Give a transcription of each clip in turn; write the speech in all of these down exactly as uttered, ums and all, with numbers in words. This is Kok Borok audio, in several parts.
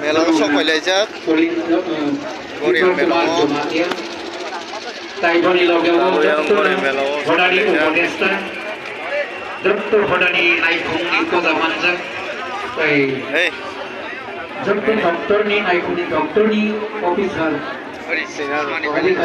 Mela o sok phailaijak. Goriya mela o. Tai boni loge o Goriya Doctor Goriya mela o sok Hodani phailaijak. Upodesta, Doctor Hodani naikhungni koda manjak. Tai Hey. Doctor, Doctor ni naikhungni Doctor ni officer. Ori, Adhikari.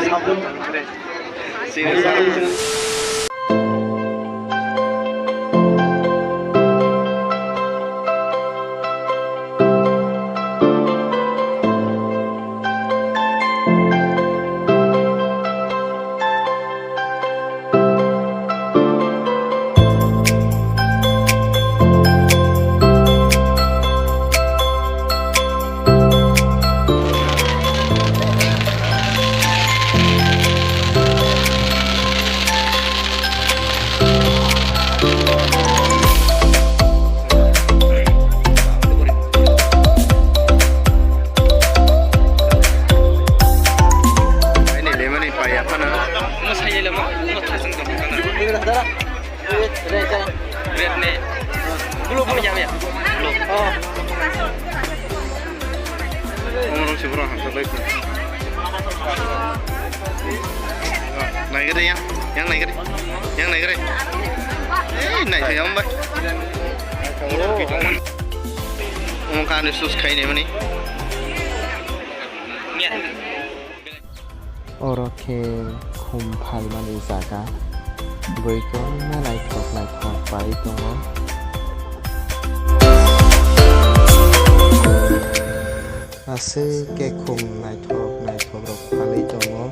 Ini lemani paya phano. Mo sai le mo, mo thasang tong kana. Red ne. Blue, blue. Ya, ya. Blue. Oh. Omorok se borok hamsa bai. Naigari yang, yang naigari. Yang naigari. Eh, nai yang bai. Omo kani sus khai ni mani. Oro khe khum phalmani jaga, bwrwi kwbangma naithok naithok phalwi tongo. Aswk khe khum naithok naithok rok phalwi tongo.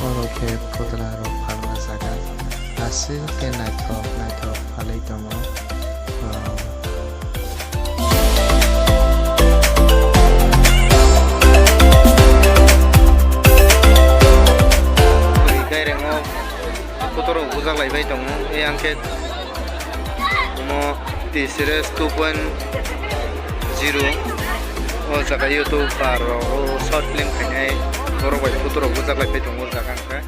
Oro khe putla rok phalma jaga, aswk khe naithok naithok phalwi tongo. Twi kairengo kotor rok bujak lai bai tongo, yang khe omo T series two point zero. O jaga YouTube par rok o short film khainai borok bai kotor rok bujak lai bai tongo o jaga hwnkhe.